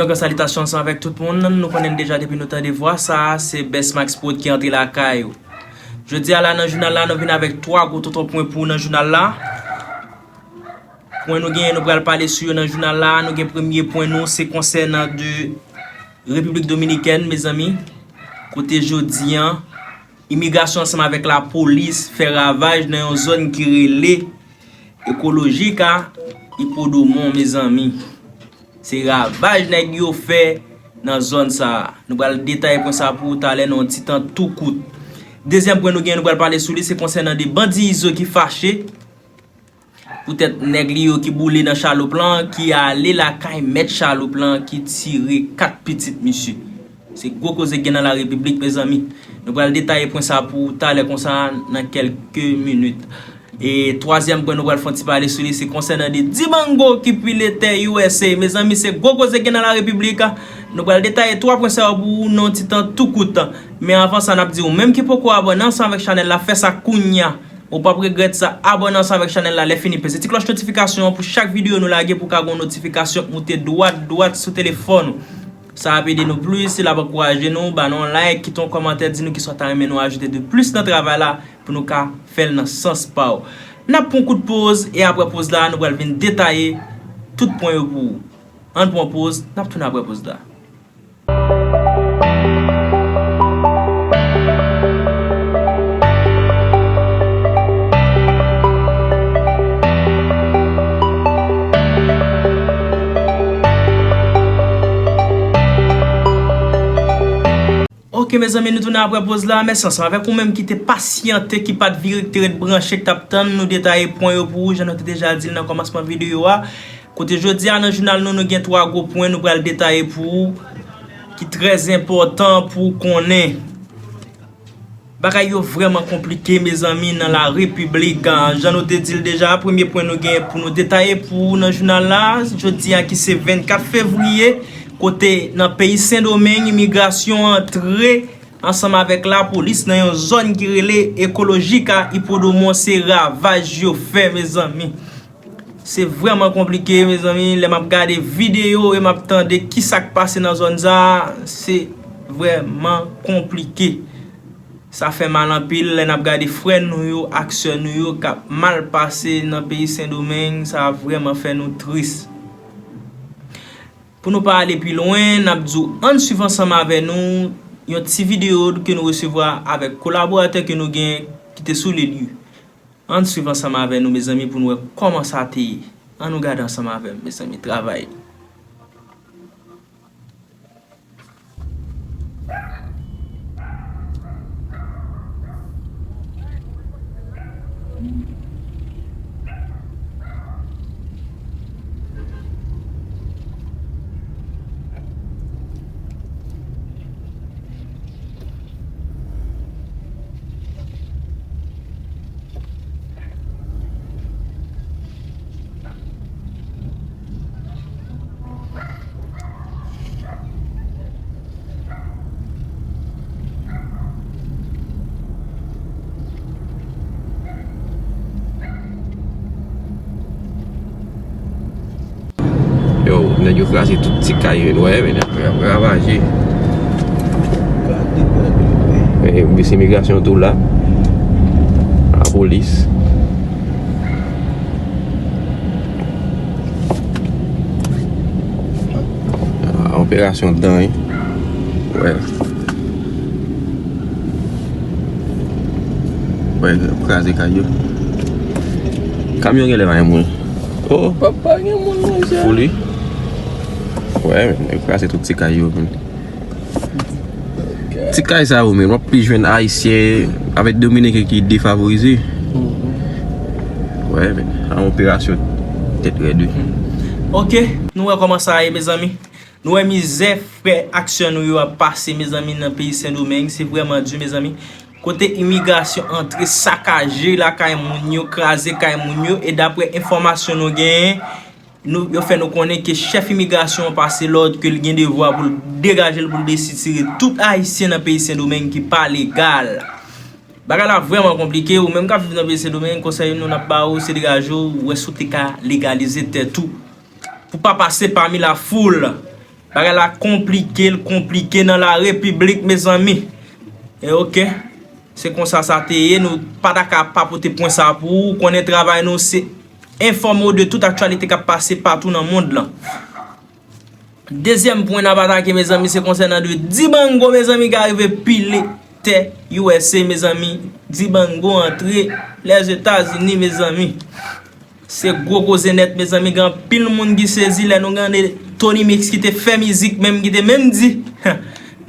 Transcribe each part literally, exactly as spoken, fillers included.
Gran salitasyon ansanm avèk tout moun. Nou konnen deja depi nou tande vwa sa, se Best Max Prod ki antre lakay ou. Jodi a la nan jounal la, nou vin avèk twa gwo tonton pwen pou ou nan jounal la. Pwen nou genyen, nou pral pale sou yo nan jounal la. Nou gen premye pwen nou, se konsènan de Repiblik Dominikèn, mezanmi. Kote jodi an, imigrasyon ansanm avèk lapolis fè ravaj nan yon zòn ki rele Ekolojik a Ipodwomon, mezanmi. Se ravaj nèg yo fè nan zòn sa a. Nou pral detaye pwen sa pou ou talè nan yon ti tan tou kout. Dezyèm pwen nou gen, nou pral pale sou li, se konsènan de bandi izo ki fache. Poutèt nèg li yo ki boule nan chaloup lan, ki ale lakay mèt chaloup lan, ki tire kat pitit misye. Se gwo koze gen nan la repiblik, mezanmi. Nou pral detaye pwen sa pou ou talè konsa nan kèlke minit. E twazyèm pwen nou pral fè yon ti pale sou li, se konsènan de Dibango ki pile tè U S A. Mezanmi, se gwo koze gen nan la repiblik. Nou pral detaye twa pwen sa yo pou ou nan yon ti tan tou kout. Men anvan sa, n ap di ou menm ki poko abòne ansanm avèk chanèl la, fè sa kounya. Ou p ap regrèt sa, abòne ansanm avèk chanèl la, lè fini peze ti klòch notifikasyon an pou chak videyo nou lage pou w ka gen yon notifikasyon k moute dwat dwat sou telefòn ou. Sa ap ede nou plis, l ap ankouraje nou, ba nou yon like, kite yon kòmantè, di nou kisa w ta renmen nou ajoute de plis nan travay la pou nou ka fè l nan sans pa w. N ap pran yon kout poz e apre poz la, nou pral vin detaye tout pwen yo pou ou. Ann pran poz, n ap tounen apre poz la. Ok, mezanmi, nou tounen apre poz la. Mèsi ansanm avèk ou menm ki te pasyante, ki pa t vire, ki te ret branche, ki t ap tann nou detaye pwen yo pou ou, jan nou te deja di l nan kòmansman videyo a. Kote jodi a nan jounal nou, nou gen twa gwo pwen nou pral detaye pou ou, ki trè enpòtan pou w konnen. Bagay yo vrèman konplike, mezanmi, nan la repiblik. Jan nou te di l deja, premye pwen nou gen pou nou detaye pou ou nan jounal la, jodi a ki se vennkat fevriye, kote nan peyi Sendomeng, imigrasyon antre ansanm avèk lapolis nan yon zòn ki rele Ekolojik a Ipodwomon, se ravaj yo fè, mezanmi. Se vrèman konplike, mezanmi, lè m ap gade videyo e m ap tande kisa k pase nan zòn sa a, se vrèman konplike. Sa fè mal anpil lè n ap gade frè nou yo ak sè nou yo k ap mal pase nan peyi Sendomeng, sa vrèman fè nou tris. Pou nou pa ale pi lwen, n ap di w ann swiv ansanm avè nou yon ti videyo ke nou resevwa avèk kolaboratè ke nou gen ki te sou lil yo. Ann swiv ansanm avè nou, mezanmi, pou n wè kòman sa te ye. Ann nou gade ansanm avè m, mezanmi, travay. Yo, nèg yo kraze tout ti kay yo, nou wè, men nèg yo ap ravaje. E, bis imigrasyon tou la. Lapolis. Ah, operasyon dan, wi. Wè. Wè, kraze kay yo. Kamyon genlè pa gen moun. Oh. Papa gen moun, monchè. Fouli. Wè, men, yo kraze tout ti kay yo, men. Ti kay sa yo, men, w ap plis jwenn Ayisyen avèk Dominiken ki defavorize. Mhm. Wè, men, an operasyon tèt rèd, wi. Ok, nou wè kòman sa ye, mezanmi. Nou wè mizè frè ak sè nou yo ap pase, mezanmi, nan peyi Sendomeng. Se vrèman di, mezanmi. Kote imigrasyon antre sakaje lakay moun yo, kraze kay moun yo, e daprè enfòmasyon nou genyen, nou, yo fè nou konnen ke chèf imigrasyon an pase lòd ke l gen devwa pou l degaje l, pou l desitire tout Ayisyen nan peyi Sendomeng ki pa legal. Bagay la vrèman konplike, ou menm k ap viv nan peyi Sendomeng, konsèy nou n ap ba ou, se degaje w, wè si w te ka legalize tèt ou. Pou pa pase pami lafoul. Bagay la konplike, l konplike nan la repiblik, mezanmi. E oke, se konsa sa te ye, nou pa ta ka pa pote pwen sa pou ou, konnen travay nou se enfòme w de tout aktyalite k ap pase patou nan mond lan. Dezyèm pwen n ap atake, mezanmi, se konsènan de Dibango, mezanmi, ki arive pile tè U S A, mezanmi. Dibango antre Lèzetazini, mezanmi. Se gwo koze nèt, mezanmi. Gen anpil moun ki sezi lè nou gade Tony Mix ki te fè mizik, menm ki te menm di,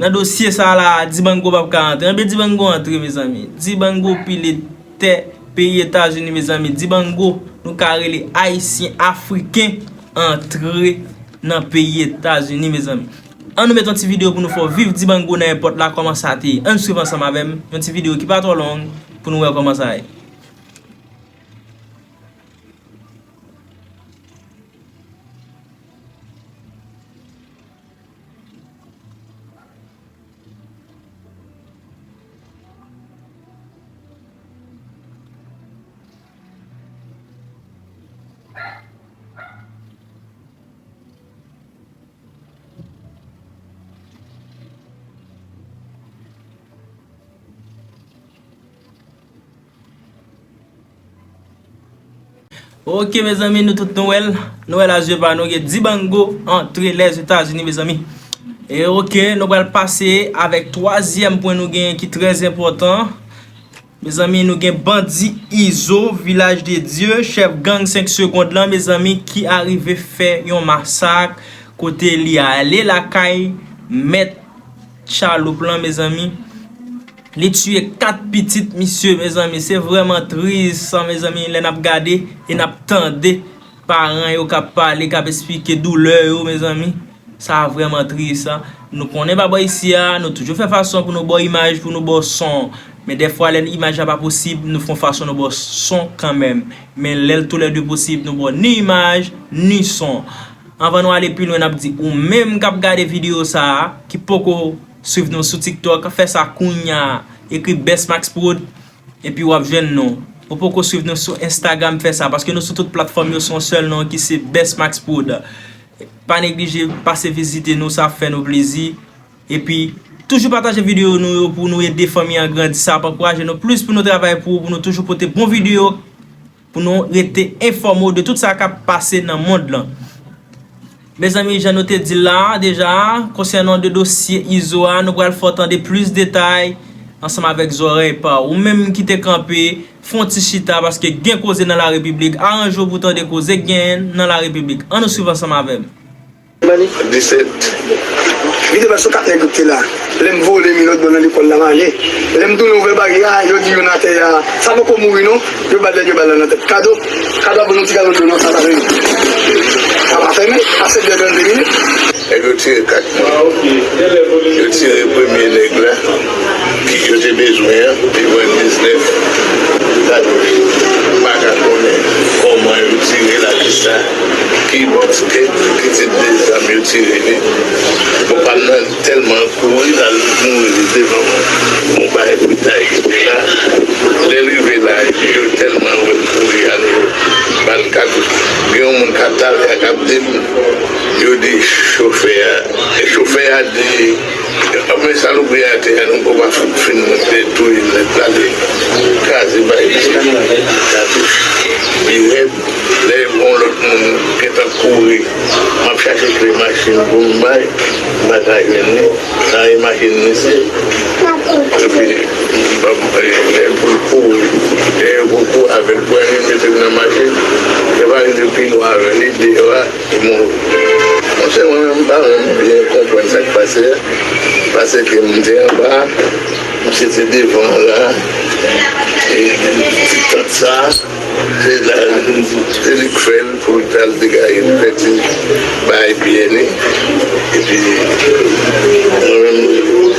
nan dosye sa la, Dibango p ap ka antre. Anben, Dibango antre, mezanmi. Dibango pile tè peyi Etazini, mezanmi. Dibango, nou ka rele Ayisyen, Afriken, antre nan peyi Etazini, mezanmi. An nou met yon ti videyo pou nou fè w viv Dibango nan èpòt la, kòman sa te ye. Ann swiv ansanm avè m, yon ti videyo ki pa twò long, pou nou wè kòman sa ye. Oke, mezanmi, nou tout nou wè l. Nou wè l a zye pa nou, gen Dibango antre Lèzetazini, mezanmi. E oke, nou pral pase avèk twazyèm pwen nou genyen ki trè enpòtan. Mezanmi, nou gen bandi Izo, Vilaj de Dye, chèf gang senk segond lan, mezanmi, ki arive fè yon masak kote li ale lakay mèt chaloup lan, mezanmi. Li tiye kat pitit misye, mezanmi. Se vrèman tris, sa, mezanmi, lè n ap gade e n ap tande paran yo k ap pale, k ap esplike doulè yo, mezanmi. Sa vrèman tris, sa. Nou konnen pa bò isi a, nou toujou fè fason pou nou ba w imaj, pou nou ba w son. Men dèfwa, lè imaj la pa posib, nou fè yon fason nou ba w son kanmenm. Men lè l toulède posib, nou ba w ni imaj, ni son. Anvan nou ale pi lwen, n ap di ou menm k ap gade videyo sa a, ki poko swiv nou sou TikTok, fè sa kounye a, ekri Best Max Prod, epi w ap jwenn nou. Ou poko swiv nou sou Instagram, fè sa, paske nou sou tout platfòm yo, se yon sèl non ki se Best Max Prod. Pa neglije pase vizite nou, sa ap fè nou plezi. Epi, toujou pataje videyo nou yo pou nou ede fanmi an grandi, sa ap ankouraje nou plis pou nou travay pou ou, pou nou toujou pote bon videyo pou nou rete enfòme w de tout sa k ap pase nan mond lan. Mezanmi, jan nou te di l la deja, konsènan de dosye Izo a, nou pral fè w tande plis detay ansanm avèk zòrèy pa w. Ou menm ki te kanpe, fè yon ti chita, paske gen koze nan la repiblik. Aranje w pou w tande koze k genyen nan la repiblik. Ann nou swiv ansanm avè m. Disèt. Li te pral sou kat nèg yo ki te la. Lè m vole mi lòt bò nan lekòl la, m ale. Lè m tounen ouvè baryè a, yo di youn atè a, sa poko mouri non. Yo ba l, yo ba l nan tèt. Kado, Kado ap ban nou ti galon dlo non, sa pa fèmen. Sa pa fèmen, a sèt è trannde minit. Nèg yo tire kat moun. Yo tire premye nèg la, ki yo te bezwen an, li pran diznèf katouch. M pa ka konnen kòman yo tire l, a kisa. Ki, ki, ki tip de zam yo tire li? Bon, pa m nan tèlman kouri, l al mouri devan mwen. Bon, bagay pou ta eksplike la. Lè l rive la, epi yo tèlman wè m kouri, ale yo ba l katouch. Gen yon moun k ap talè a k ap di m, yo di chofè a, e chofè a di, men salopri atè a, nou poko fin touye l nèt la, li kraze bay li katouch. Li rèd. Lè yon lòt moun gentan kouri, m ap chache kle machin pou m bay, m pa ka jwenn li. Sa e machin misye. Epi, m ap, lè pou l kouri, lè yo pou kouri avè l, pou yo mete l nan machin, yo pa rive pi lwen avè l, li deyò a. Bon, monchè, mwen menm, m pa menm byen konprann sa k pase a, paske m te anba, misye te devan la, e ti tant sa, se la, se li k fè l pou l t al degaje l fè ti bagay pye li, epi mwen menm,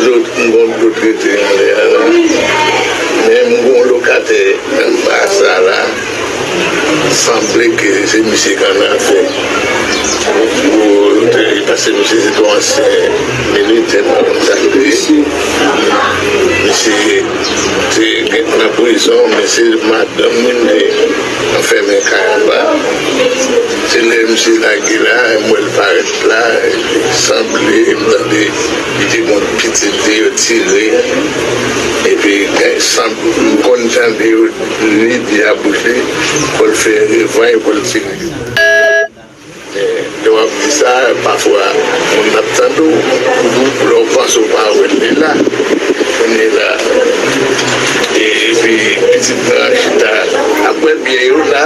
dlo, m gon dlo trete anlè a la, men m gon lokatè anba sa la. Sanble ke se misye k annafè. Pou te, paske misye se yon ansyen militè, m pa konn sa k te ye. Misye te gen nan prizon, men se madanm li m te Fèmen kay anba. Se lè misye lage la, m wè l parèt la, sanble, m tande li te gon pitit li yo tire. Epi, eh, sanble, m konn tande yo, li di a bouch li, pou l fè revay, pou l tire. Men, lè w ap di sa, pafwa, moun ap tande w, lè w panse w pa wè l, li la. Kounye la, e, epi pitit mwen an chita ap bwè byè yo la,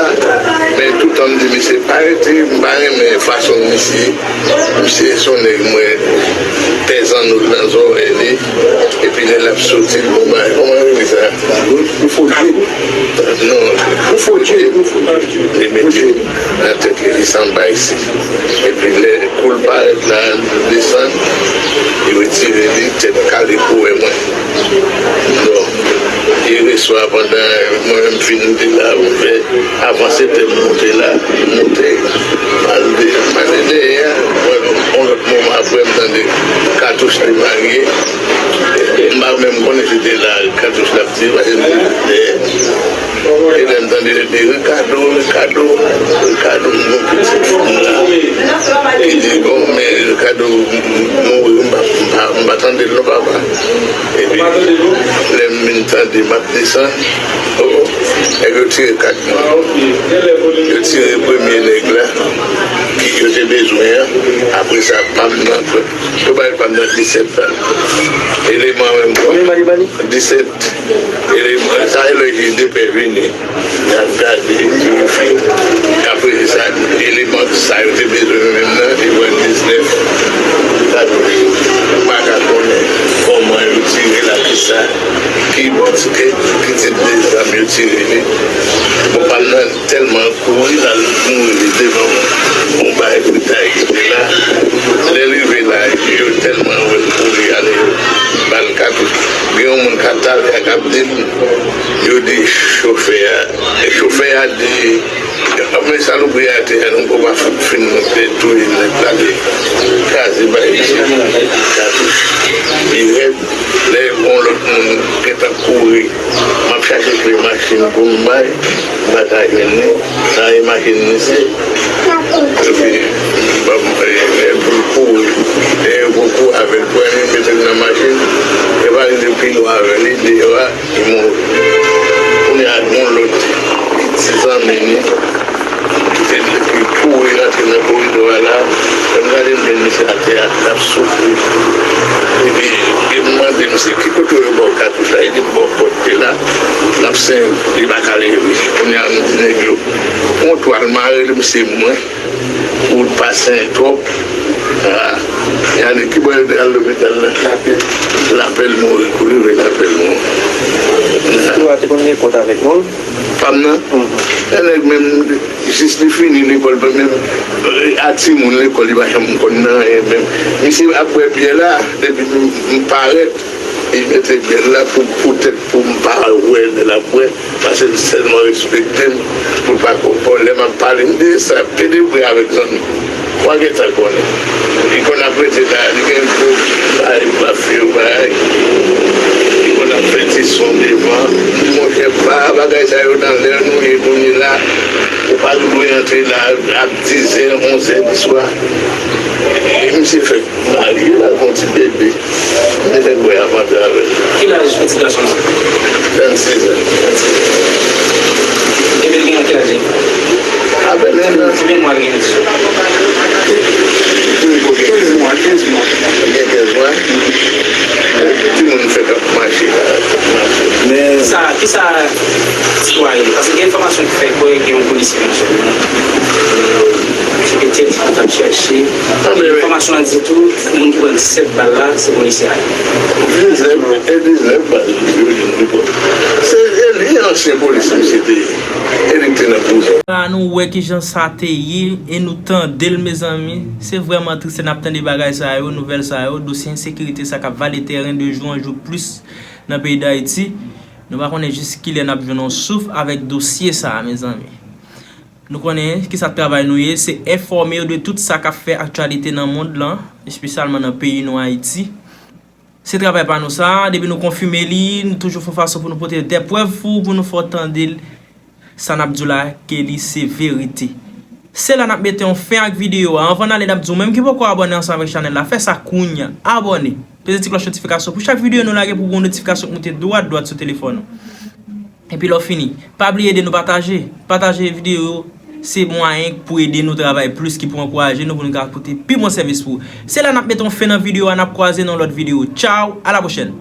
men toutan m di misye pa rete, m pa renmen fason misye, misye se yon nèg mwen pèzan nou nan zòrèy li, epi lè l ap soti, l bon bagay, kòman yo rele sa? Yon fo dye. Non, yon fo dye, li mete nan tèt li, li sanba isi. Epi lè kou l parèt la, l desann, li retire li, tèt kale pou wè mwen. Bon, yè swa pandan mwen menm fin te la, m fè avan sèt è m monte la, m monte, m al de-, m ale dèyè a, m wè yon lòt moman apre m tande katouch li marye. M pa menm konnen si te la katouch la ap tire, paske m te dèyè. E lè m tande yo di, "Ricardo, Ricardo, Ricardo, m gon pitit fanm la." Li di, "Bon, men Ricardo m-, m-, mouri, m pa, m pa, m pa tande l non, papa." Epi, lè m vin tande, m ap desann, o, o, nèg yo tire kat mwen. Yo tire premye nèg la, ki yo te bezwen an. Apre sa, pa m nan, yo bay pa m nan disèt bal. Eleman menm. Konbyen bal li ba li? Disèt. Eleman, sa e lè ki de pè vini. Y ap gade, epi apre sa, eleman sa yo te bezwen menm nan, li pran diznèf katouch. M pa ka konnen kòman yo tire la, kisa, ki, ki, ki tip de zam yo tire li. Bon, pa m nan tèlman kouri l al mouri devan yon bagay britay ki te la. Lè l rive la, yo tèlman wè l kouri ale, yo ba l katouch. Gen yon moun k ap talè a k ap di m, yo di chofè a, e chofè a di, "Men salopri a te a, nou poko fin touye nèg la, li kraze bay misye katouch." Li rèd. Lè yon lòt moun gentan kouri, m ap chache kle machin pou m bay, m pa ka jwenn li. Sa e machin misye. Epi, ban m, e, e, pou l kouri. E yo pou kouri avè l, pran li, mete l nan machin. E pa li te pi lwen avè l, li deyò a, li mouri. Kounye a, yon lòt ti zanmi li, ki te, ki kouri rantre nan koridò a la, lè m gade, m jwenn misye atè a, l ap soufri. Epi, e m mande misye, "Ki kote yo ba w katouch la?" Li di m, "Bò pòt te la, l ap senyen, li pa ka leve." Kounye a, m di nèg yo, "Pran yon twal mare l, misye mwen, pou l pa senyen twòp." Ah, y ale, ki bò yo te al lopital la? Lapèl. Lapèl mouri, kou rive Lapèl mouri. Ou a te konn nenpòt avèk non? Fanm nan? Mhm. E nèg menm, jis li fini lekòl, menm, e, a timoun lekòl, li pa janm konn nan anyen menm. Misye ap bwè byè la, depi m, m parèt, li mete byè l la pou, poutèt pou m pa wè lè l ap bwè, paske l sèlman respekte m, pou l pa ko-, bon, lè m ap pale, m di sa, pede bri avèk zanmi. Ou pa gentan konnen. Li konn ap rete la, li gen gwo bay, pa fè yo bay. Li konn ap fè ti son devan. M di, "Monchè, pa bagay sa yo nan lè nou ye kounye la. Ou pa dwe antre la ap dizè, onzè di swa." E misye fèk marye la, gon ti bebe. Li fèk bwè avan avè l. Ki laj pitit gason sa? Vennsis an. Epi l gen ki laj li? Apèn en an. Konbyen mwa l gen? Kenz mwa, kenz mwa. Li gen kenz mwa. Timoun fèk ap mache la. Men sa, kisa sitwayen, paske gen enfòmasyon ki fè kwè gen yon polisye nan zòn nan. Se petèt yo t ap chèche. Enfòmasyon an di tou, moun ki pran disèt bal la, se polisye a ye. Diznèf, e diznèf bal, yo jwenn li pran. Se, e li ansyen polis misye te ye. E li k te nan prizon. La, nou wè kijan sa te ye, e nou tande l, mezanmi. Se vrèman tris lè n ap tande bagay sa yo, nouvèl sa yo, dosye ensekirite sa k ap vale tèren de jou an jou plis nan peyi Dayiti. Nou pa konnen jis kilè n ap jwenn yon souf avèk dosye sa a, mezanmi. Nou konnen kisa travay nou ye, se enfòme w de tout sa k ap fè aktyalite nan mond lan, espesyalman nan peyi nou Ayiti. Se travay pa nou sa, depi nou konfime li, nou toujou fè fason pou nou pote de prèv pou, pou nou fè w tande l. Sa n ap di w la, ke li se verite. Se la n ap mete yon fen ak videyo a. Anvan n ale, n ap di w menm ki poko abòne ansanm avèk chanèl la, fè sa kounye a. Abòne. Peze ti klòch notifikasyon pou chak videyo nou lage pou w gen yon notifikasyon k moute dwat dwat sou telefòn ou. Epi lè w fini, pa bliye ede nou pataje. Pataje videyo yo, se mwayen pou ede nou travay plis, ki pou ankouraje nou pou nou ka pote pi bon sèvis pou ou. Se la n ap mete yon fen nan videyo a, n ap kwaze nan lòt videyo. Tchaw, a la pwochèn.